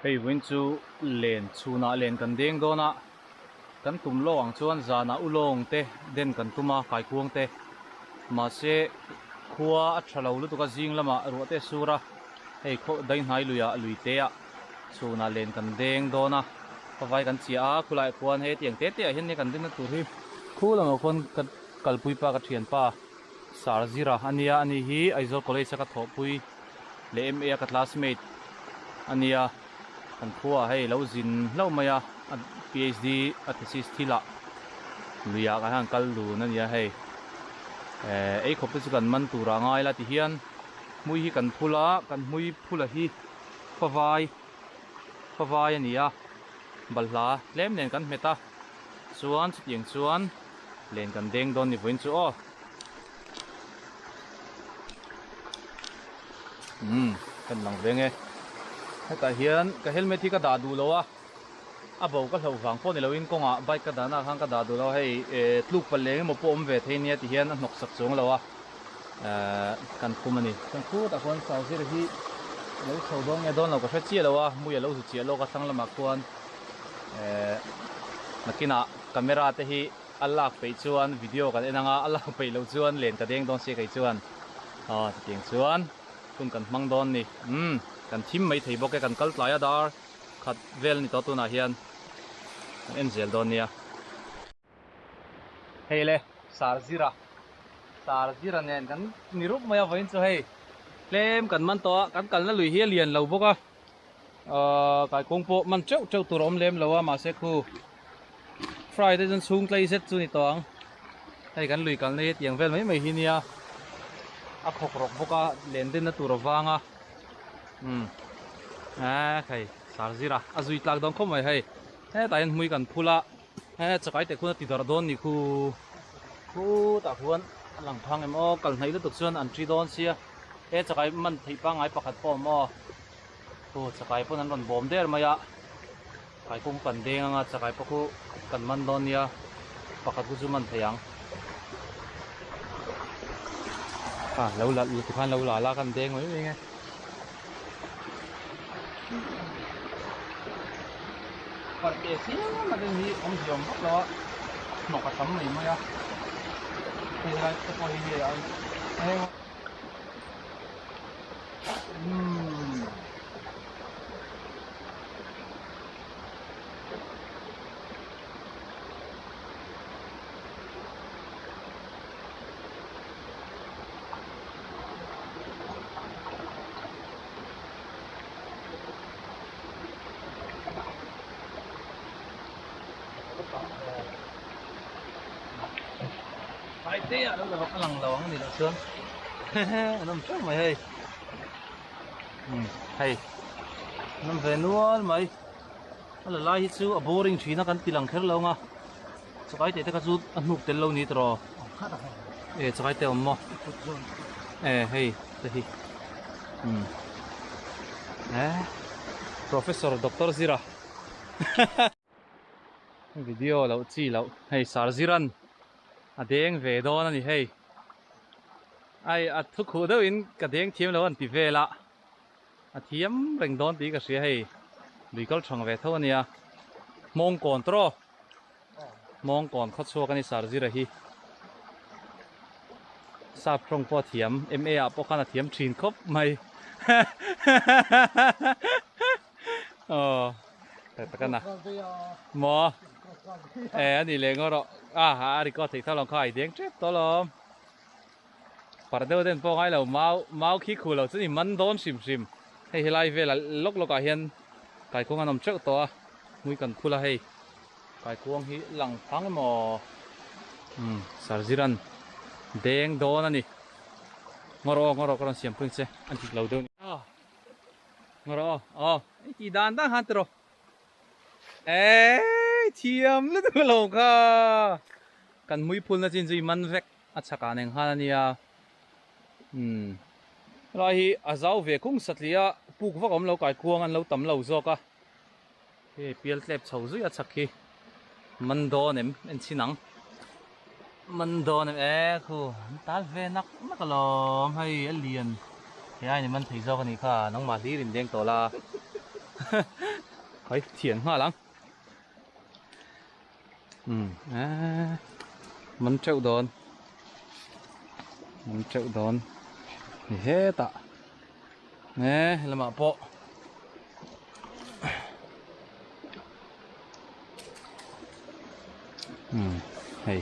Hei vawiin chu len chhunah len kan deng dawn a, kan tum lawk ang chuan zanah ulawng te den kan tum a, kaikuang te. Mahse khua a tha lo lutuk a zing lamah ruah te a sur a, hei khaw daihnai luiah lui te ah chhunah len kan deng dawn a, khawvai kan chiah a, khulaiah khuan hei tiang te te ah hian nia kan denna tur hi khu lamah khuan ka kalpui pa ka thianpa Sarzira a nia, ani hi Aizawl College a ka thawhpui leh MA a ka classmate a nia, kan khuaah hei lo zin hlauh mai a, a PhD a thesis thilah luiah kan han kal dun a nia hei, eh ei khawp te chu kan man turah ngai la tihian hmui hi kan phul a, kan hmui phula hi favai favai a ni a, balhla tlem nen kan hmet a, chuan chutiang chuan len kan deng dawn ni vawiin chu aw. Umm kan lang veng e. Hetah hian ka helmet hi ka dah duh lo a, a bo ka hlauh vang pawh ni loin kawngah bike ka dahna ah khan ka dah duh lo a, hei eh tluk palh leng emaw pawh awm ve thei nia ti hian a hnawk sak chuang lo a, eh kan khum a ni. Kan khutah khuan sauzir hi a lo chho dawn nge dawn lo ka hre chiah lo a, mui a lo zu chiah lawk a thlang lamah khuan eh nakinah camera te hi A lak peih chuan video kan en anga, a lak peih loh chuan len ka deng dawn sia kei chuan. Aw chutiang chuan hun kan hmang dawn ni. Umm kan thim mai thei bawk e, kan kal tlai a dar khat vel a ni tawh tunah hian kan en zel dawn nia. Hei le Sarzira, Sarzira nen kan ni rup mai a vawiin chu hei tlem kan man tawh a, kan kalna lui hi a lian lo bawk a. Ahh kaikawng pawh man teuh teuh tur a awm lem lo a mahse khu Friday chuan chhung tlei zet chu ni tawh ang hei kan lui kalna hi tiang vel mai mai hi nia a khawk rawk bawk a len denna tur a vang a umm eee hei sar zir a a zui tlak dawn khawp mai hei hetah hian hmui kan phul a he chakai te khuan a ti darh dawn ni khu khutah khuan a lang phang em aw kal hnaih lutuk chuan an ṭi dawn sia he chakai man theih pangngai pakhat pawh a awm aw. Khu chakai pawn an rawn bawm der mai a, kaikung kan deng anga chakai pawh khu kan man dawn nia, pakhat khu chu man thei ang. Ah lo la tikhan lo la la kan deng mai mai nge. Parh teh chiam a den hi awm ziawm vak lo a, hnawk a tam mai mai a, hei lai te pawh hi hei a heng. A lang lo ang a ni loh chuan an awm teuh mai hei umm hei an awm ve nual mai a la lai hi chu a boring thin a kan ti lang kher lo ang a chakai teh te kha chu a hnuk tel lo ni tawh e chakai te a awm maw e hei te hi umm e professor doctor zira Video loh chi loh hei Sarziran a deng ve dawn a ni hei ai a thu khuh deuh in ka deng thiam lo an ti vel a a thiam reng dawn tih ka hria hei lui kal thang ve tho a nia Hmawngkawn tawh Hmawngkawn khaw chhuak a ni Sarzira hi sap tawng pawh a thiam MA ah pawh khan a thiam thin khawp mai Aw tak tak ana maw e ani leh ngaw rawh a a record theih tho lo kha a i deng tep tawh alawm parh deuh den pawh ngai lo mau mau khi khu lo chu ni man dawn hrim hrim hei helai velah lawk lawk ah hian kaikuang an awm teuh tawh a hmui kan phul a hei kaikuang hi lang phang emaw umm sarziran deng dawn ani ngaw rawh aw ngaw rawh ka rawn siam pui ang che a dik lo deuh a ni. Ngawrh aw, aw, i tih dan dan khan tiraw. Eii, thiam lutuk a lo kha. Kan hmui phulna chin chu i man vek a chhakah neng khan a nia. Umm, helai hi a zau ve khung satliah a, puk vak awm lo kai kuang an lo tam lo zawk a. Hei pial tlep chho zui a chhak hi man dawn em en chhin ang. Man dawn em e khu an tal ve nak nak alawm hei a lian hei ai ni man thei zawk a nih kha nangmah hlir in deng tawh la. Khai thian nghal ang. Umm eee man teuh dawn man teuh dawn ni hetah eee helamah pawh umm hei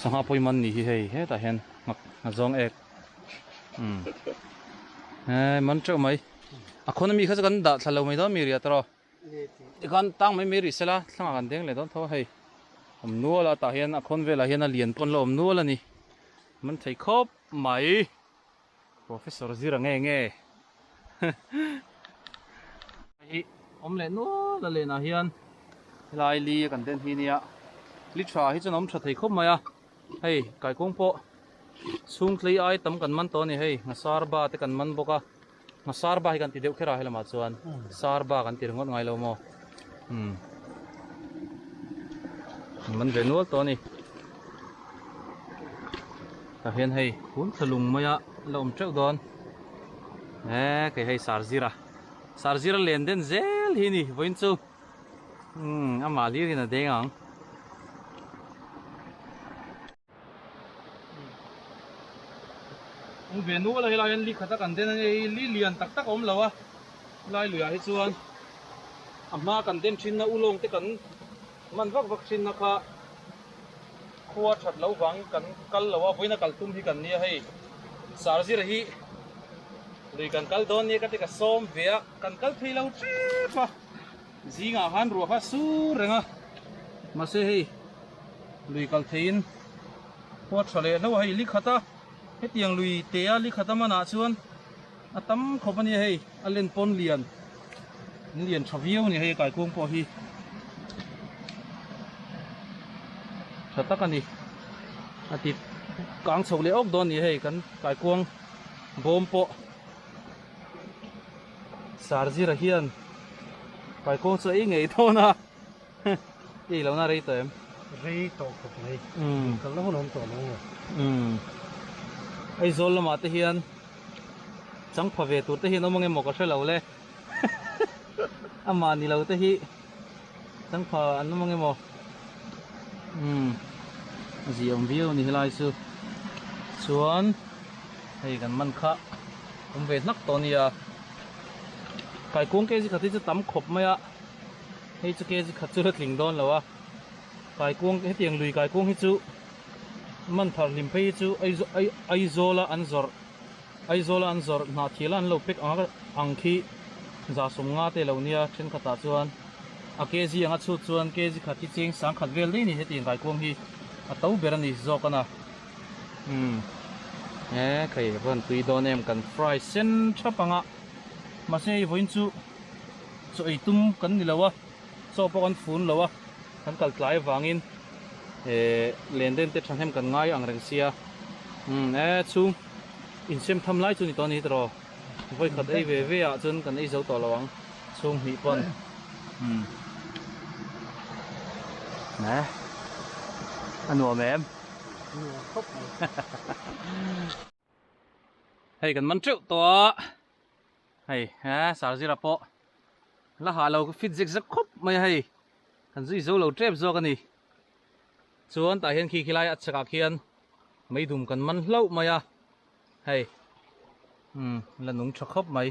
sangha pawimawh ni hi hei hetah hian nghak zawng ek umm eee man teuh mai a khawn ami kha chu kan dah thla lo mai dawn mi ria tawh. Tikhan tang mai mai rih sela thlangah kan deng leh dawn tho a hei awm nual a tah hian a khawn velah hian a lian pawn la awm nual a ni man thei khawp mai professor zira nge nge hei awm leh nual a lenah hian helai li a kan den hi nia li tha hi chuan awm tha thei khawp mai a hei kaikawng pawh chhungtlei ai tam kan man tawh a ni hei nghasar ba te kan man bawk a. Sar ba hi kan ti deuh kher a helamah chuan sar ba kan ti ringawt ngai lo maw umm man ve nual tawh a ni tah hian hei hun thla lung mai a la awm teuh dawn e kei hei sar zira sar zira len den zel hi ni vawiin chu umm amah hlir hian a deng ang. Awm ve nual a helai hian li khat a kan den a ni hei li lian tak tak a awm lo a helai luiah hi chuan a hma kan den thin na ulawng te kan man vak vak thin na kha khua that loh vang kan kal lo a vawiin a kal tum hi kan nia hei sarzira hi lui kan kal dawn nia ka ti ka sawm ve a kan kal thei lo tep a. Zingah khan ruah kha sur reng a, mahse hei lui kal theiin khua tha leh hlauh a, hei li khat a, hetiang lui te a li khat a manah chuan a tam khawp a nia hei, a len pawn lian, in lian tha viau a ni hei kaikuang pawh hi tha tak a ni, a ti kang chho leh awk dawn a ni hei kan kaikuang bawm pawh. Sarzira hian kaikuang chu a ei ngei dawn a ei lo na rei tawh em? Rei tawh khawp mai kal na hun a awm tawh lo maw? Umm Aizawl lamah te hian changpha ve tur te hian awm ang emaw ka hre lo le amah ni lo te hi changpha an awm ang emaw umm a ziah awm viau a ni helai chu chuan. Hei kan man kha awm ve hnak tawh a nia kaikuang kg khat hi chu tam khawp mai a hei chu kg khat chu la tling dawn lo a kaikuang hetiang lui kaikuang hi chu man thar hlim phei hi chu Aizawl a an zawrh Aizawl a an zawrh hnah thial a an lo pack ang ang khi za sawmnga te lo nia thenkhatah chuan a kg anga chhut chuan kg khat hi cheng sangkhat vel daih a ni hetiang kaikuang hi a to ber a ni zawk a na. Umm he khai rawn tui dawn em kan fry sen thap ang a mahse hei vawiin chu chaw ei tum kan ni lo a chaw pawh kan fun lo a kan kal tlai avangin eh len den te thahnem kan ngai ang reng sia umm e chhung insem tham lai chu ni tawh a ni tawh vawi khat ei ve ve ah chuan kan ei zo tawh lo ang chhung hnih pawn umm ne a nuam em. Hei kan man teuh tawh a hei he sarzira pawh la hah lo fit zek zek khawp mai a hei kan zui zo lo tep zawk a ni chuan tah hian khi khilai a chhakah khian meidum kan man hlauh mai a hei umm la nung tha khawp mai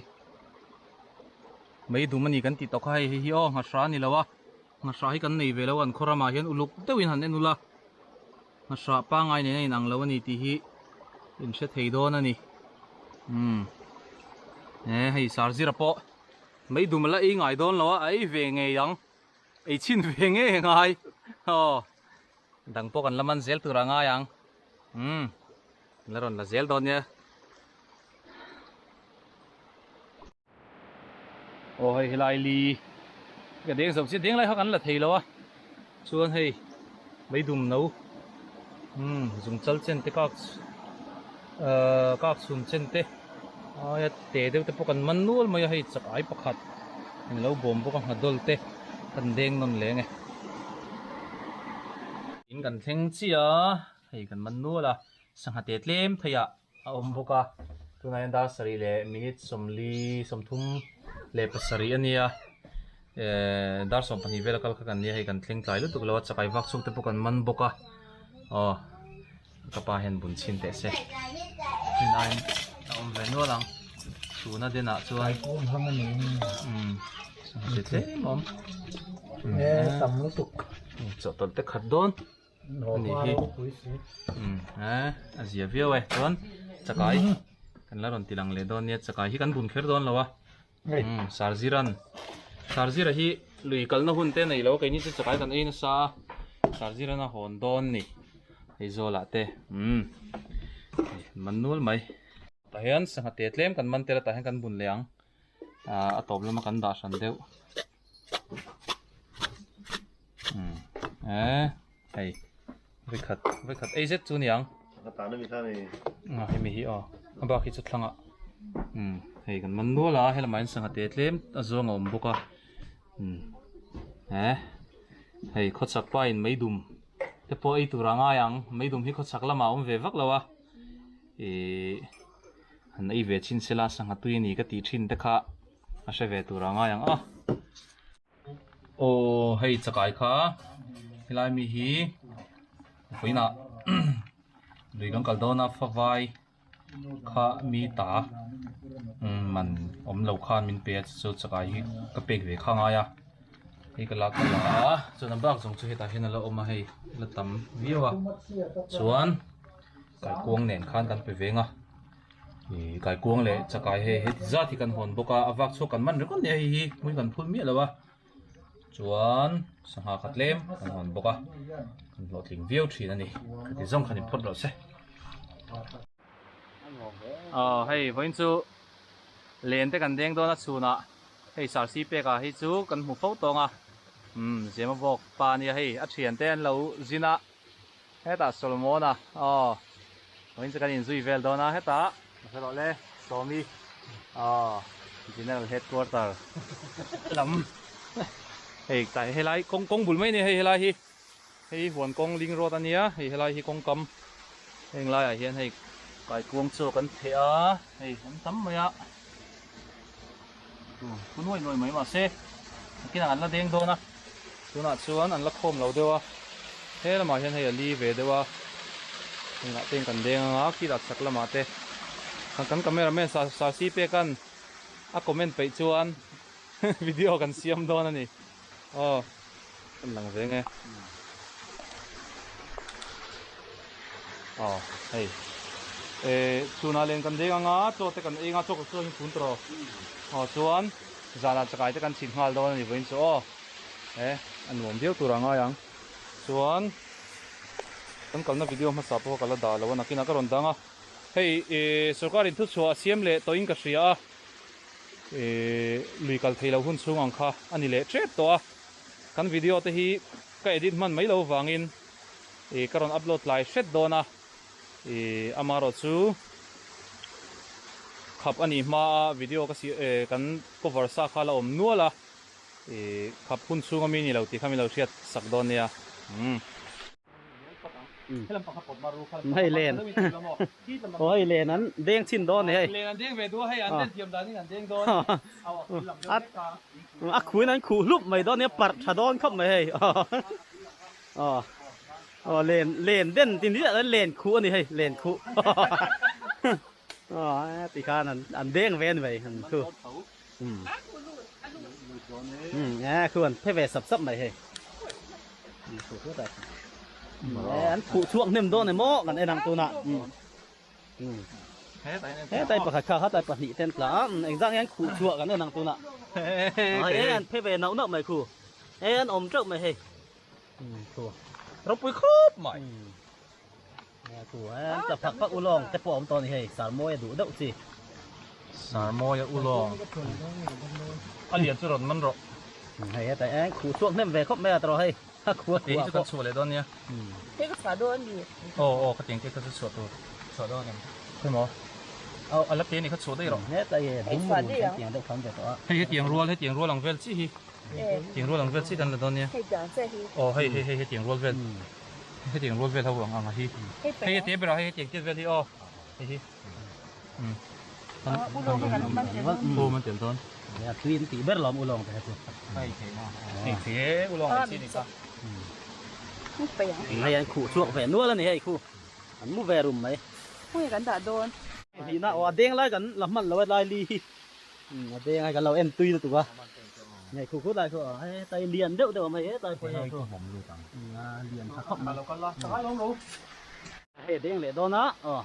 meidum a ni kan tih tawh kha hei hei hi aw nghahra a ni lo a. Nghahra hi kan nei ve lo an khaw ramah hian uluk deuhin han en ula nghahra pangngai nen a inang lo a ni tih hi in hre thei dawn a ni umm e hei sarzira pawh mei dum ala ei ngai dawn lo a a ei ve ngei ang ei chhin ve ngei a ngai aw dang pawh kan la man zel tur a ngai ang umm la rawn la zel dawn nia. Aw hei helai li ka deng zo chiah deng lai kha kan la thei lo a chuan hei meidum no umm zung chal chen te kak ahh kak chhun chen te aia te deuh te pawh kan man nual mai a hei chak ai pakhat an lo bawm bawk a nghadawl te kan deng nawn leng e. In kan thleng chiah a hei kan man nual a sangha te tlem thei ah. A awm bawk a, tunah hian dar sarih leh minute sawmli sawmthum leh pasarih a nia ehh dar 12 vel a kal kha kan nia hei kan thleng tlai lutuk lo a chakai vak chhuk te pawh kan man bawk a aw ka pa hian bun chhin teh se hmun aiin a awm ve nual ang chhuna den ah chuan umm sangha tlem a awm chawhtawlh te khat dawn. Ani hi umm eh a zia viau e chuan chakai kan la rawn ti lang leh dawn nia chakai hi kan bun kher dawn lo a umm sarziran sarzira hi lui kalna hun te nei lo keini chu chakai kan ei nasa a sarziran a hawn dawn ni hei zawlah te umm man nual mai tah hian sangha te tlem kan man tel a tah hian kan bun leh ang ah a tawp lama kan dah hran deuh. Eh, hei. Vikhat, vikhat ei zet chu niang. A tan ami kha ni. A hemi hi aw. A bak hi chu thlangah. Um, hei kan man nual a, helamah hian sangha te tlem a zawng a awm bawk a. Um, eh, hei khawchhak pa in meidum te pawh ei tur a ngai ang. Meidum hi khawchhak lamah a awm ve vak lo a. Ih, han ei ve chin sela sangha tui a ni ka tih thin te kha. A hre ve tur a ngai ang a. Aw hei chakai kha helai mi hi vawiinah lui kan kal dawn a favai kha mi ta man awm lo khan min pe a chu chakai hi ka pek ve kha ngai a hei ka la ka la a chuan a bak zawng chu hetah hian a la awm a hei la tam viau a chuan kaikuang nen khan kan pe veng a. Ih kaikuang leh chakai hei heti zat hi kan hawn bawk a a vak chhuak kan man ringawt nia hei hi hmui kan phul miah lo a chuan sangha kha tlem kan hawn bawk a kan hlawhtling viau thin a ni heti zawng khan in phawt loh se. Aw hei vawiin chu len te kan deng dawn a chhunah hei sarsi pek ah hei chu kan hmu fo tawng a umm zema bawk pa ania hei a thian te an lo zin a. Hetah Solomon-a aw vawiin chu kan inzui vel dawn a hetah ka hre rawh le Sawmi aw General Headquarter lam hei tlai helai kawng kawng bul mai a ni hei helai hi hei huan kawng ling road a nia hei helai hi kawng kam heng laiah hian hei kaikuang chaw kan theh a hei an tam mai a thu nuai nuai mai mahse nakinah an la deng dawn a tunah chuan an la khawm lo deuh a he lamah hian hei a li ve deuh a engah te kan deng anga khitah chhak lamah te kan camera man sarsi pekan a comment peih chuan video kan siam dawn a ni aw kan lang ve nge aw hei eh chhunah len kan deng anga chaw te kan ei anga chaw chaw hi phun tawh aw chuan zanah chakai te kan chhit nghal dawn a ni vawiin chu aw eh a nuam viau tur a ngai ang chuan kan kalna video hmasa pawh ka la dah lo a nakinah ka rawn dang a hei eh sorkar in thuchhuah a siam leh tawhin ka hria a eh lui kal thei lo hun chhung ang kha a ni leh tep tawh a. Kan video te hi ka edit hman mai lo vangin ih ka rawn upload tlai hret dawn a, ih amaherawh chu khap a nih hma a video ka si eh kan cover sa kha la awm nual a, ih khap hun chhung ami ni lo tih kha min lo hriat sak dawn nia umm. Hei len aw hei len an deng chhin dawn ni hei len an deng ve duh a hei an den thiam danin an deng dawn a khuin an khuh hlup mai dawn nia parh tha dawn khawp mai hei aw aw len len den tin hi len khuh ani hei len khuh aw tikhan an an deng ve ani mai an khu um e khu an phe ve sap sap mai hei an khuh chhuak hnem dawn emaw kan en ang tunah hetai pakhat kha khatai pahnih ten tla a engzah nge an khuh chhuah kan en ang tunah e an phe ve nauh nauh mai khu e an awm teuh mai hei khu ropui khawp mai khu an tla phak phak ulawng te pawh awm tawh a ni hei sarmawi a duh deuh chi sarmawi a ulawng a lian chu rawn man rawh hei hetai e khuh chhuak hnem ve khawp mai a tawh hei a khuh a khuh a pawh chhuah leh dawn nia te ka chhuah dawn mi aw aw ka tiang te ka chu chhuah tur chhuah dawn em khawi maw aw a la te ni kha chhuah daih rawh hetai e dum run kan tiang deuh tham ve tawh a hei hetiang rual hetiang rual ang vel chi hi tiang rual ang vel chi kan la dawn nia hei tiang che hi aw hei hei hei hetiang rual vel Hetiang rual vel ho ang ang a hi. Hei a te berah hei hetiang tel vel hi aw. Hei hi. Aw man tel dawn. A tui an tih ber lawm ulawng te kha chu. Hei thei maw? Hei thei e ulawng an chi ni kha. Hei an khuh chhuak ve nual a ni hei khu. An mu ve rum mai. Khawnge kan dah dawn? Hnihna aw a deng lai kan la hman lo a lai li hi. A deng ai kan lo en tui lutuk a. Hei khu khut lai khu aw hei tlai lian deuh deuh a awm hei hetlai pawh hei khu. A lian tha khawp mai. Hei a deng leh dawn a aw.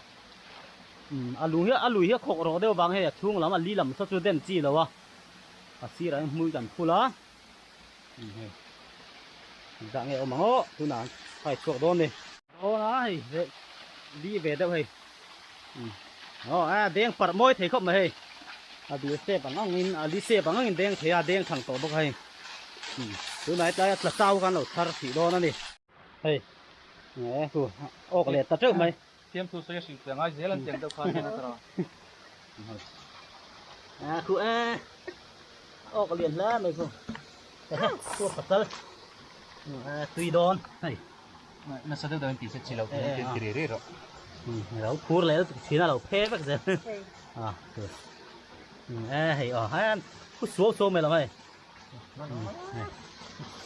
A lu hi a lui hi a khawk rawh deuh vang hei a chhung lam a li lam saw chu den chi lo a a sirah hian hmui kan phul a hei engzah nge awm ang aw tunah hai chhuak dawn ni dawn a hei ve li ve deuh hei aw a deng parh mawi thei khawp mai hei a dil step ang ang in a li step ang ang in deng thei a deng thang tawh bawk a hei tunah hetlai a tla chau khan lo thar thih dawn a ni hei awk leh ta teuh mai. Thiam thu sawi a hrilh piah ngai zel an tiang deuh khan hian a tawrh a. A khu e awk lian hle mai khu khu pasal tui dawn hei nasa deuh deuh in tih se chi lo ti ti ri ri rawh lo phur leh lutuk thin a lo phe vek zel a e hei aw hei khu suau suau mai lo hei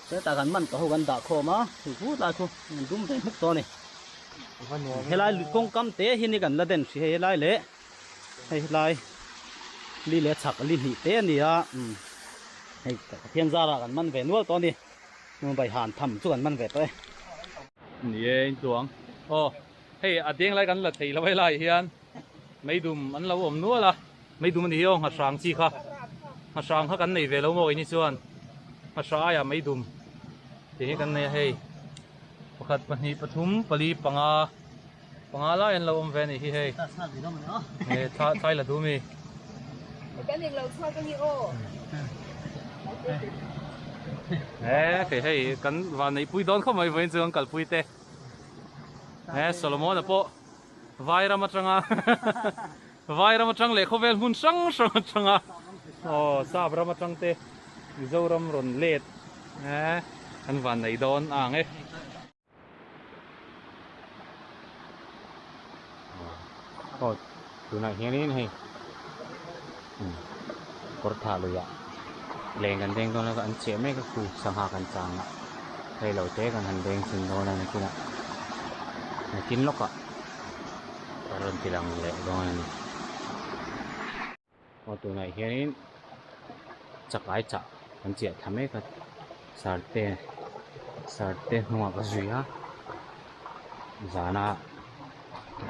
Hetah kan man tawh ho kan dah khawm a, hei vut lai chu an dum ve hmuk tawh a ni. Helai lui kawngkam te hi ni kan la den hrih hei helai leh hei helai li leh chhak li hnih te a ni a hei Pathian zarah kan man ve nual tawh a ni Mumbai han tham chu kan man ve tawh e. Ni e intuang aw hei a deng lai kan la thei lo helai hian meidum an lo awm nual a. Meidum a ni hi aw nghahrang chi kha nghahrang kha kan nei ve lo maw ini chuan nghahrah aiah meidum tih hi kan nei a hei pakhat pahnih pathum pali panga panga lai an lo awm ve a nih hi hei he thla thlai la dum i. He kei hei kan van neihpui dawn khawp mai vawiin chu kan kalpui te he Solomon-a pawh Vairam atanga Vairam atang leh khawvel hmun hrang hrang atanga aw sap ram atang te Mizoram rawn let eh an van nei dawn a ang e. Aw tunah hianin hei kawr thah luiah leng kan deng dawn a an chiah mek a khu sangha kan chang a hei lo te kan han deng chin dawn a nakinah nakin lawkah a rawn ti lang leh dawn a ni aw tunah hianin chakai chah kan chiah thla mek a sarte sarte hnungah ka zui a zana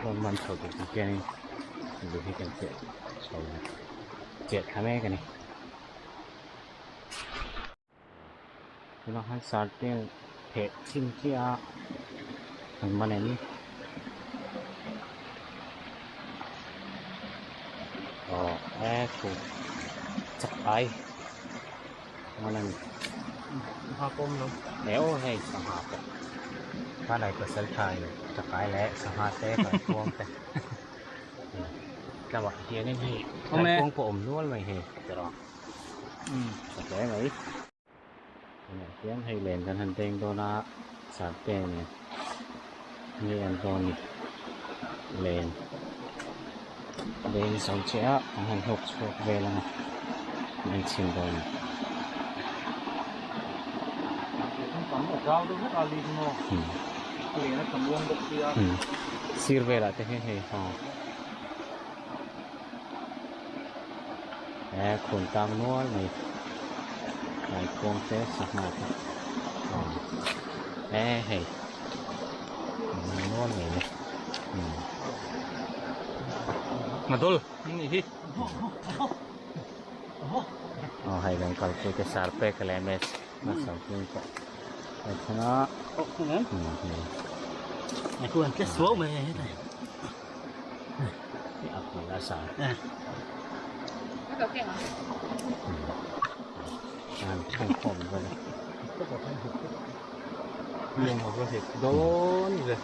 rawn man chho tur te hianin lui hi kan chiah chho chiah thla mek a ni. Tunah khan sarte pheh chhin chiah a an man em aw he thu chak ai man a ni eh aw hei sangha pawh khanai pasal tha in chak ai leh sangha te kaikuang te tlangah hianin hei kaikuang pawh a awm nual mai hei tiraw. Tha hle mai. Tunah hian hei len kan han deng dawn a sarte nen nge an dawn ni len deng zo chiah a an han hlawk chhuak vel ang a an chhin dawn a ni. Sir velah te hian hei ha. He khun tang nual mai kaikuang te sangha te a awm he hei nual mai ni Madol ni hi aw hei kan kalpui te sar pek leh mes a sawrkung pawh a thleng a a pui a sar an thleng khawm vel a lung a va hek dawn ve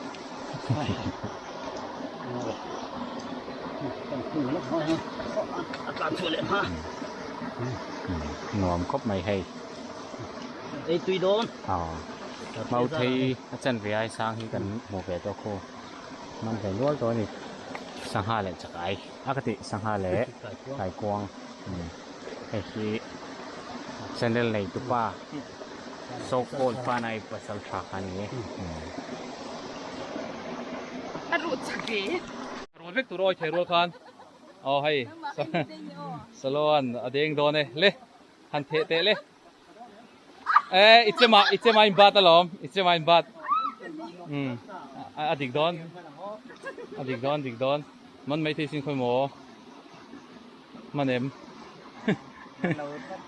nuam khawp mai hei Ei tui dawn. Aw. Mau thei a chan ve ai sang hi kan hmu ve tawh khu. Man ve nual tawh a ni. Sangha leh chakai a ka tih sangha leh kaikuang. Hei hi. Channel nei tupa so called fanai pasal tha kha ni e. A ruh chak e. Rual vek tur awi thei rual khan aw hei Saloan a deng dawn e le han theh teh le e i chema i chema in bat alawm i chema in bat um a dik dawn a dik dawn dik dawn man mai thei sin khawi maw man em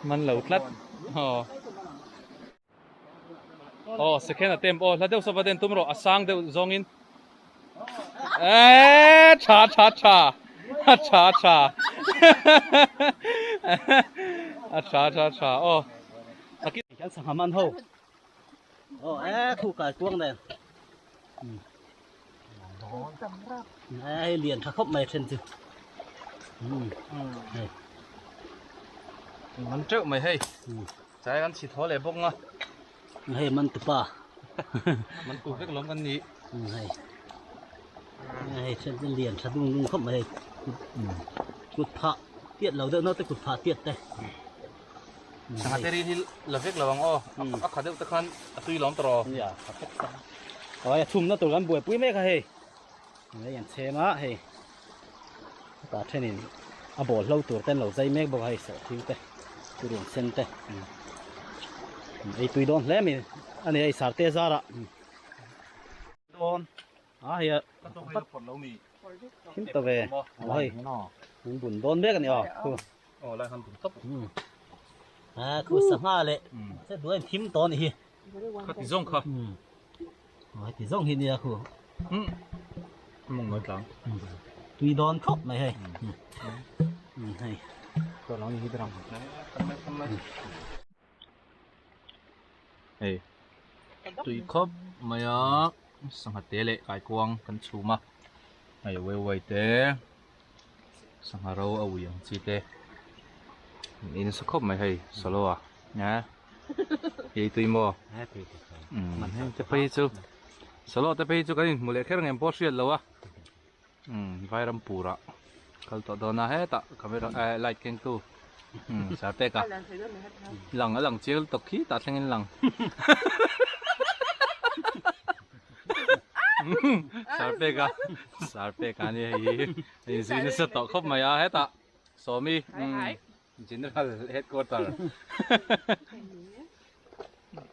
man lo tlat aw Aw second attempt aw hla deuh sawpa den tum rawh a sang deuh zawngin eee tha tha tha a tha tha a tha tha tha aw kan sangha man ho aw e khu kai kuang nen hei lian tha khawp mai then chu hei man teuh mai hei chai kan chhi thaw leh bawk nga hei man tupa man tu vek lawm kan ni hei hei then chu lian tha dung dung khawp mai hei kut phah tiat lo deuh naute kut phah tiat te Sangha te ri hi la vek lo ang aw a kha deuh te khan a tui lawm tawh rawh. Nia kha vek ta. Oi a chhumna tur kan buaipui mek a hei. Hei an chhem a hei. Hetah thenin a ball hlo tur ten lo zai mek bawk a hei sawhthing te turun sen te. Ei tui dawn hle mai a ni hei sarte zarah. Dawn a hei a thim ta ve aw hei an bun dawn mek a ni aw khu. Aw lai khan bun tawp. A khu sangha leh se duai thim tawh a ni hi. Kha ti zawng kha. Aw heti zawng hi nia khu. Mawng nawi tlang. Tui dawn khawp mai hei. Hei. Tawh lo ni hi berang. Hei tui khawp mai a sangha te leh kaikuang kan chhum a hei uai uai te sangha ro a ui ang chi te an in nasa khawp mai hei solo a eh ei tui maw umm heng te phei chu solo te phei chu kan inhmu leh kher ang em pawh hriat lo a. Umm Vairampur ah kal tawh dawn a hetah camera eh light keng tu umm Sartek a lang a lang chiang lutuk khi tah thleng in lang Sartek a Sartek a nia hei hi a inzui nasa tawh khawp mai a hetah Sawmi umm General Headquarter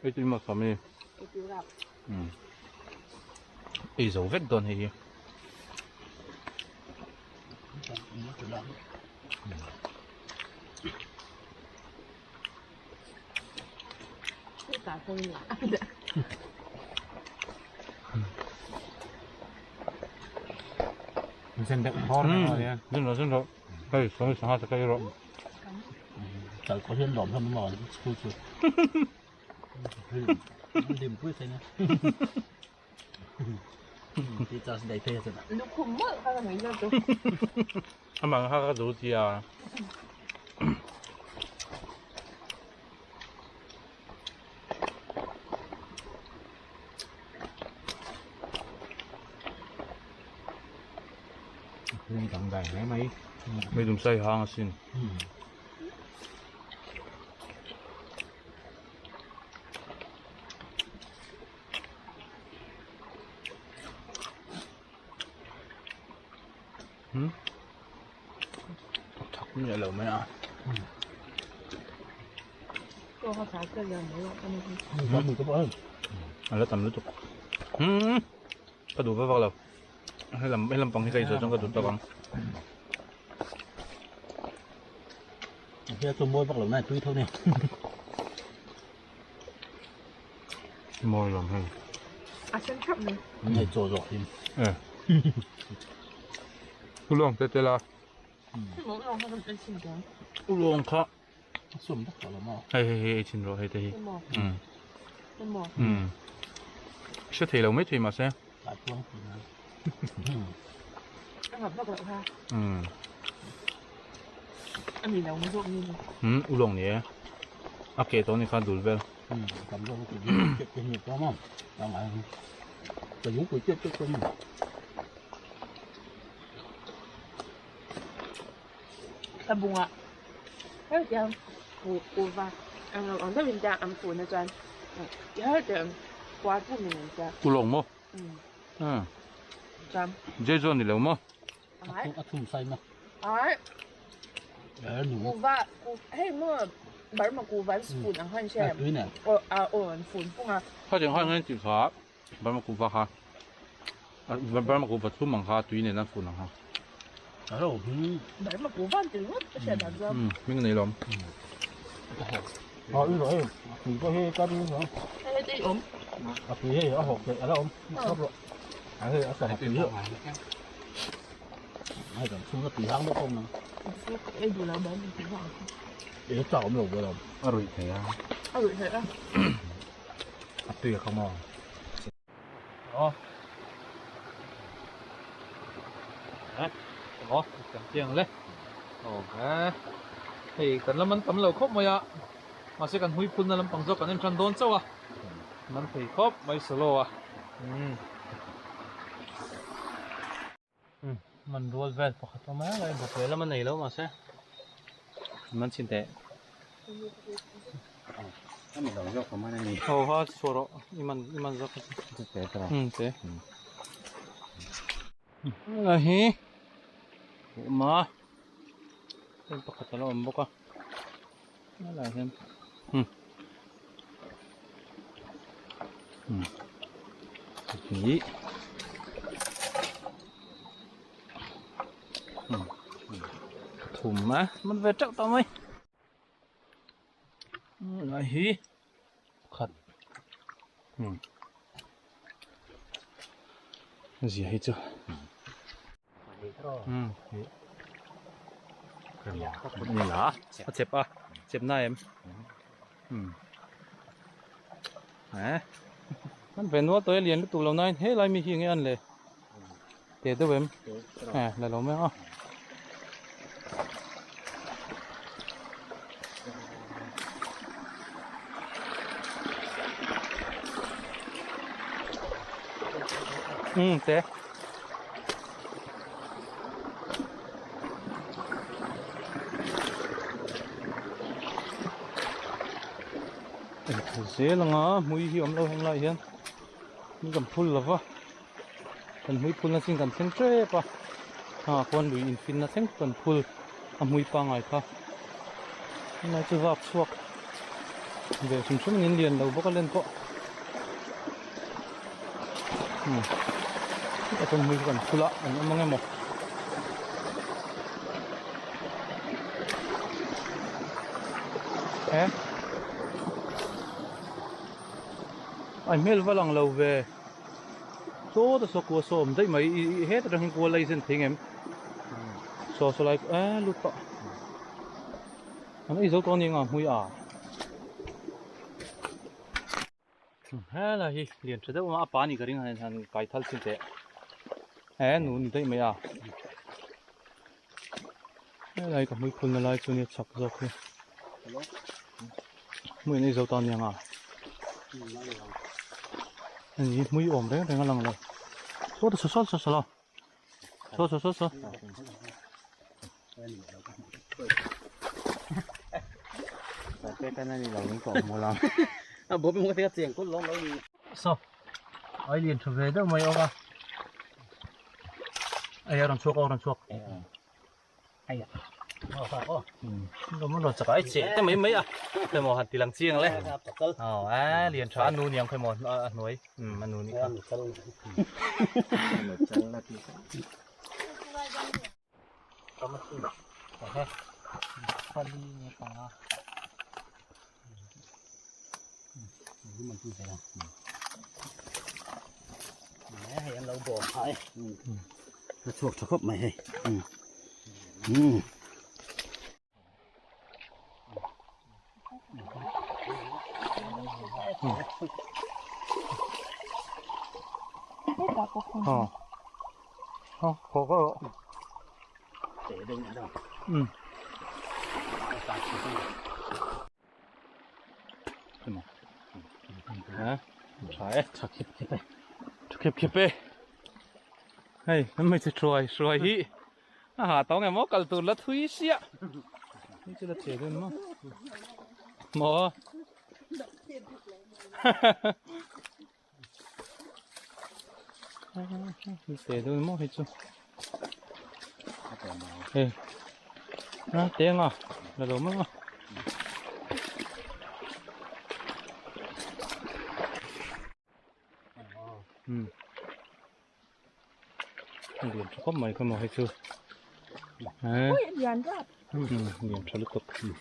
hei chu emaw Sawmi umm ei zo vek dawn hei hi. Umm Hei sawi sangha te ka ei rawh. Kal pawh hian lawm hlawm maw school chu. Lim pui thei na. Teachers day phei chu. Lukhum mawlh kha ka nui zawk chu. Amah kha ka duh tia. Hring dang dai hle mai. Hei dum sai hang asin. Hmm. Thak mi lo mai a. A la tam lutuk. Hmm. Ka duh vak vak lo. He lam he lampang hi ka insawi chuan ka duh tawk ang. Hia chu mawi vak lo na tui tho ni. Mawi lam hei. A sen thap ni. Hei chaw zawk him. Eh. Ulawng te te la. Ulawng kha. Sum tak tawh lo maw? Hei hei hei ei chhin rawh hei te hi. Um. Um. Hre thei lo mai thei mahse. Um. Um ulawng ni e. A ke tawh ni kha dul vel. Um tam zawk ku chep te ni tawh maw. Tam ai. Ka yung ku chep chep tawh. Tabunga. Hei tiang. Kuhva ang lo ang deuhin te an fun a chuan kher te puar pum in an tia. Ulawng maw? Umm. Chuan. Jeju a ni lo maw? A thum sai na. Ai. Kuhva hei maw Burma kuhva an fun ang khan hria em? Aw aw an fun pung a. Khatiang khan an ti kha Burma kuhva kha Burma kuhva thum ang kha tui nen an fun ang kha. Burma kuhva an ti ringawt ka hriat dan chuan. Umm hming nei lawm. Aw i rawh hei tui pawh hi ka ring ang. Hei hei tui awm. A tui hei a hawk theih a la awm khawp rawh. A hei a sam tui hi. Hei kan chhung a tui hang deuh pawh nang. Ei duh lo Burma kuhva ang kha. Ei chak awm lo ve lo. A ruih thei a. A ruih thei a. A tui a kha maw. Aw. Eh, aw, kan chiang le. Aw, eh. Hei, kan la man tam lo khawp mai a. Mahse kan hmui phulna lampang zawk kan en tan dawn chauh a. Man thei khawp mai solo a. Umm. Umm, man rual vel pakhat awm a, lai bawk leh lam a nei lo mahse. Man chhin teh. A ni lo zawk awm a ni. Aw ha chhuah rawh, i man i man zawk a chu. Te te Umm te. A hi awm a, heng pakhat a la awm bawk a, helaiah hian umm umm hnih umm pathum a man ve teuh tawh mai helai hi pakhat umm zia hi chu umm ni la a chep a chep na em umm eh an ve nual tawh e lian lutuk lo nain helai mi hi enge an le te deuh em eh la lo mai ang a. Umm te. Zel anga hmui hi awm lo heng lai hian ni kan phul lova kan hmui phulna chin kan thleng tep a ha khuan lui infinna thleng kan phul a hmui pangai kha tunlai chu vak chhuak ve hrim hrim in lian lo bawk a len pawh hmm chutah chuan hmui chu kan phul a an awm ang emaw. Eh a hmel va lang lo ve saw ta saw kua saw awm daih mai i i heta tang hian kua la i zen thei ngem saw saw lai eh lut pah an ei zo tawh a ni ang a hmui a helai hi lian tha deuh a pa ni ka ring han han kai thal chin teh eh nu ni daih mai a helai ka hmui phulna lai chu nia chak zawk hi hmui an ei zo ta aniang a ani hmui awm reng reng a lang lo saw ta saw saw saw saw saw saw saw Saw ai lian tha ve deuh mai awm a ai a rawn chhuak a rawn chhuak ai che te mai mai a khawemaw han ti lang chiang le aw a lian tha a nu niang khawemaw a hnuai a nu ni kha. Chhuak tha khawp mai hei. Hei hmeichhe hruai hruai hi a ha tawng emaw kal tur la thui siah. Ni chu la che dawn maw. Maw? Te dun maw hei chu. Hei. A te nga. La lo mai nga. Hmm. Lian tha khawp mai kha maw hei chu. Ui lian rap. Lian tha lutuk. Hmm.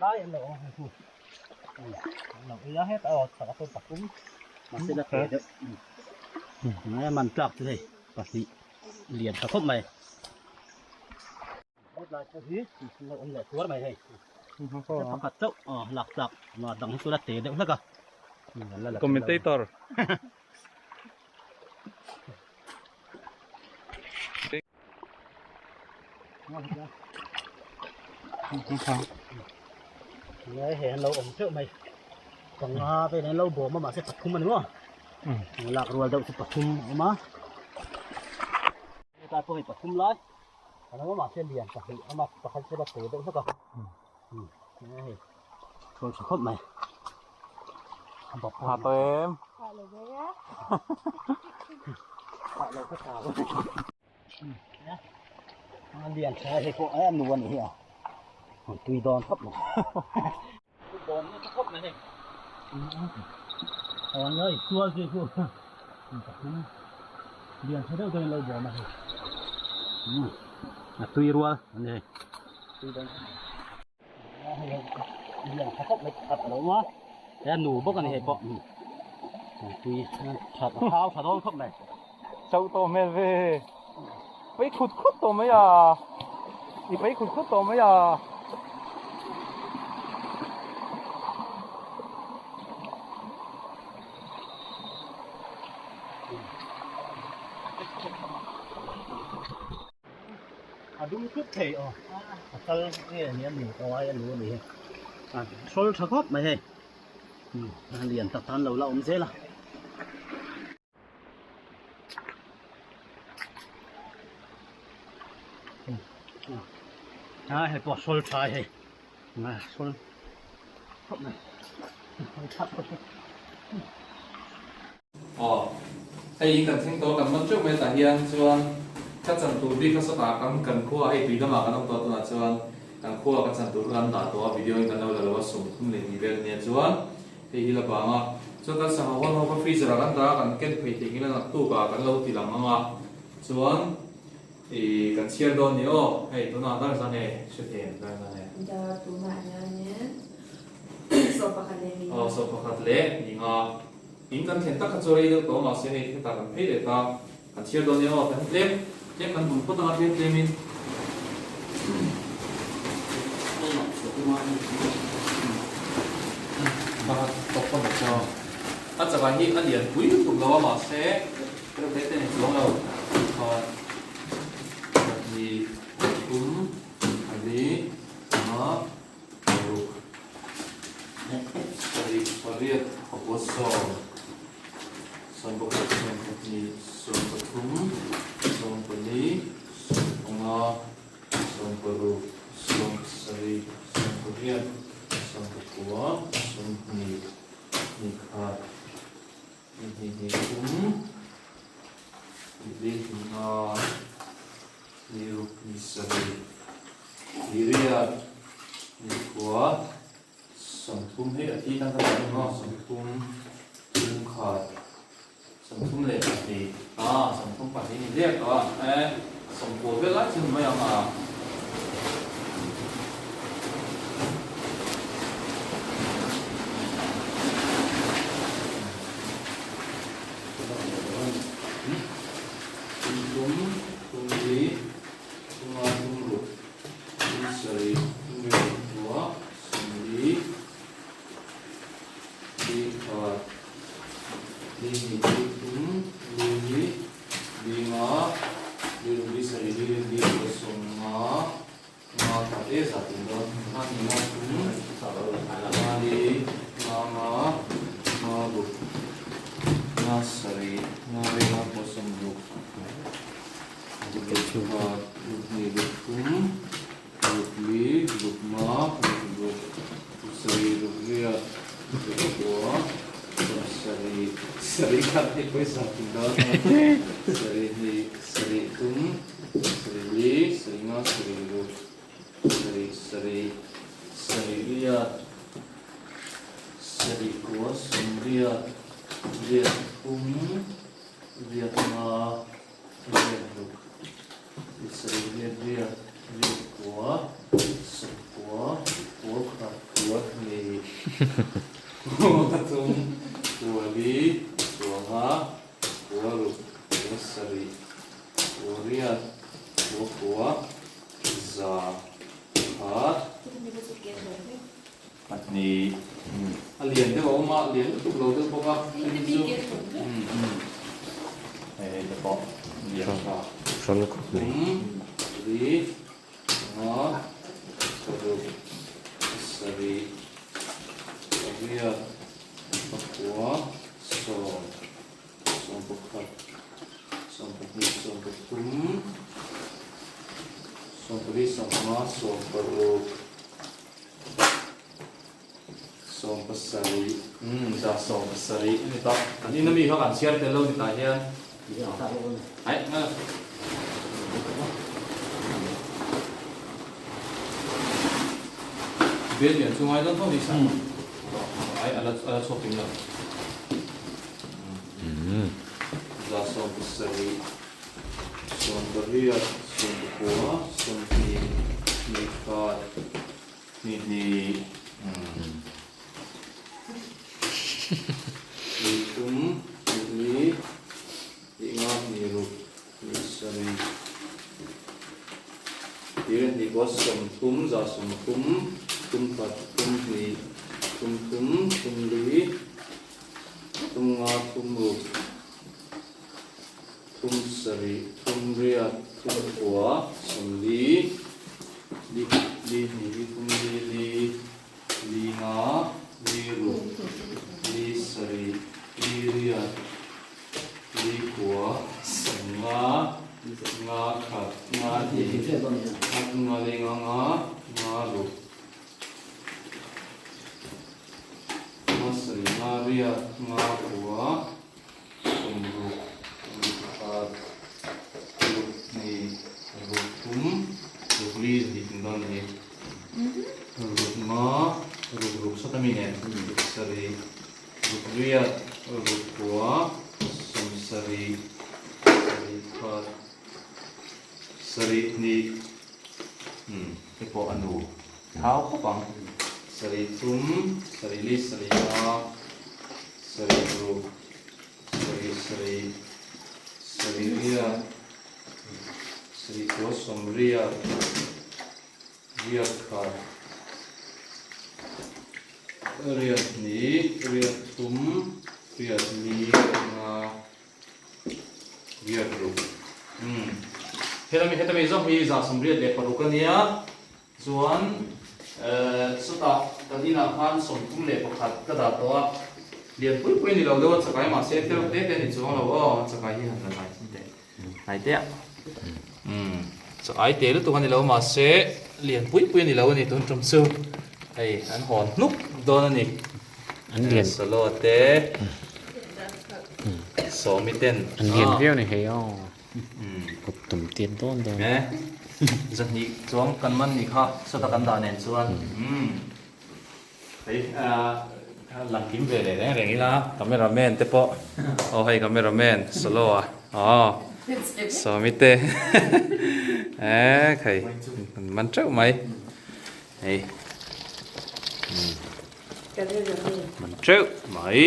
Lai an lo awm a hei lo ei a heta aw chak a pawn pathum mahse la te deuh ngai a man tlak chu hei pahnih lian tha khawp mai hetlai pawh hi lo awm leh tuar mai hei pakhat chauh aw lak tlak dang hi chu la te deuh hlek a Commentator. Ngai he an lo awm teuh mai panga vel an lo bawm a mahse pathum a ni maw lak rual deuh chu pathum a awm a hetlai pawh hei pathum lai a lo awm a mahse lian pahnih a awm a pakhat chu la te deuh hlek a hei thawl tha khawp mai a bawp Ha tawh em Ha lo ve a ha lo ka tha A lian tha hei pawh a nu a ni hi a tui dawn khawp mai tui dawn nasa khawp mai hei aw an lo insual zui chu pathum lian tha deuh deuhin lo bawm a hei a tui rual a ni hei tui dawn khawp mai lian tha khawp mai pakhat a lo awm a he a nu bawk a ni hei pawh tui tha thau tha dawn khawp mai. Chauh tawh hmel ve. Pei khut khut tawh mai a. I pei khut khut tawh mai a. A dum thut thei aw. A kal nge ni a nu aw ai a nu a ni hi. A hrawl tha khawp mai hei. A lian tak tan lo la awm zel a. A hei pawh sawl tha hei a sawl khawp mai that khawp mai Aw hei in kan thleng tawh kan man teuh mai tah hian chuan ka chan tur bik kha sawtah kan kan khua hei tui lamah kan awm tawh tunah chuan kan khua ka chan tur kha kan dah tawh a video in kan lo la lo a 30 leh hnih vel ania chuan Hei hi la bang a, chuan kan sangha hawn ho kha freezer ah kan dah a, kan ken phei theih ngil a naktuk ah kan lo ti lang ang a, chuan ih kan chhiar dawn ni aw, hei tunah dar zan e, hre thei em dar zan e. Dar tunah hianin 11 leh ni nga. Aw 11 leh ni nga, in kan thlen tak kha chu rei deuh tawh mahse hei hetah kan phei leh ta, kan chhiar dawn ni aw, kan tlem tlem kan bun phawt ang a tlem tlem in. A chakah hi a lian pui lutuk lo a mahse reuh te te ni chuang lo pakhat pahnih pathum pali panga paruk sarih pariat pakua sawm sawmpakhat sawmpahnih sawmpathum sawmpali Sawmpanga, sawmparuk, sawmsarih, sawmpariat, sawmpakua, sawmhnih, hnih-khat, hnih-hnih, hnih-thum, hnih-li, hnih-nga, hnih-ruk, hnih-sarih, hnih-riat, hnih-kua, sawmthum hei a thi tan ka dah em aw, sawmthum, thumkhat. 30 leh pahnih a 32 ni diak tawh a e 90 vel lai chu ni mai ang a. Tum tum tum li tum nga tum ruk tum sarih tum riat tum kua 40 li khat. Ni hnih ni thum ni. Ruk khat, ruk hnih, ruk thum, ruk li, ruk nga, ruk ruk, ruk sarih, ruk riat, ruk kua, sawm sarih, sarih khat hi pawisa tih dawn a, sarih hnih, sarih thum, sarih li, sarih nga, sarih ruk, sarih sarih, sarih riat, sarih kua, sawm riat, riat thum, riat nga, riat ruk, sarih riat riat, riat kua, sawm kua, kua khat, kua hnih, kua thum, kua li, kua nga, kua ruk, kua sarih, kua riat, kua kua, za khat pahnih a lian deuh a awm a lian lutuk lo deuh bawk a hemi chu hei hei te pawh lian tha thum li panga paruk sarih pariat pakua sawm sawm pakhat sawm pahnih sawm pathum sawm pali sawm panga sawm paruk sawm pasarih umm za sawm pasarih a ni ta kan in ami kha kan chhiar tel lo ni tah hian aih ngal bel lian chu ngai dawn tho ni sa ai ala ala chhuak kim lo. Za 70, 80, 90, 20, 21, 22, 23, 24, 25, 26, 30, za 30, 31, 32, 33, 34, Thum nga thum ruk, thum sarih, thum riat, thum kua, sawmli, li li hnih, li thum li li, li nga, li ruk, li sarih, li riat, li kua, sawm nga, nga khat, nga hnih, nga thum nga li nga nga, nga ruk. Hmasari nga riat nga kua sawmruk ruk pakhat ruk hnih ruk thum ruk li zahnih tum dawn a ni ruk nga ruk ruk sawt ami nen ruk sarih ruk riat ruk kua sawmsarih sarih khat sarih hnih umm te pawh a nu. Thau khawp ang. Sarih thum, sarih li, sarih nga, sarih ruk, sarih sarih, sarih riat, sarih kua sawm riat, riat khat, riat hnih, riat thum, riat li, riat nga, riat ruk. Umm. Helami hetami zawng hi 136 a nia. Chuan chutah kan inah khan 31 ka dah tawh a, lian pui pui a ni lo deuh a, chakai mahse tel te te a ni chuang lo aw, chakai hi han la hnai chin teh hnai teh a, umm chakai te lutuk a ni lo mahse lian pui pui a ni lo a ni tun tum chu hei an hawn hnuk dawn a ni, An lian solo te sawmi ten an lian viau a ni hei aw. Kut tum tir dawn dawn. E zahnih chuang kan man ni kha sawta kan dah nen chuan hei lang kim ve leh reng reng ila camera man te pawh aw hei camera man solo a aw sawmi te e khai kan man teuh mai hei man teuh mai.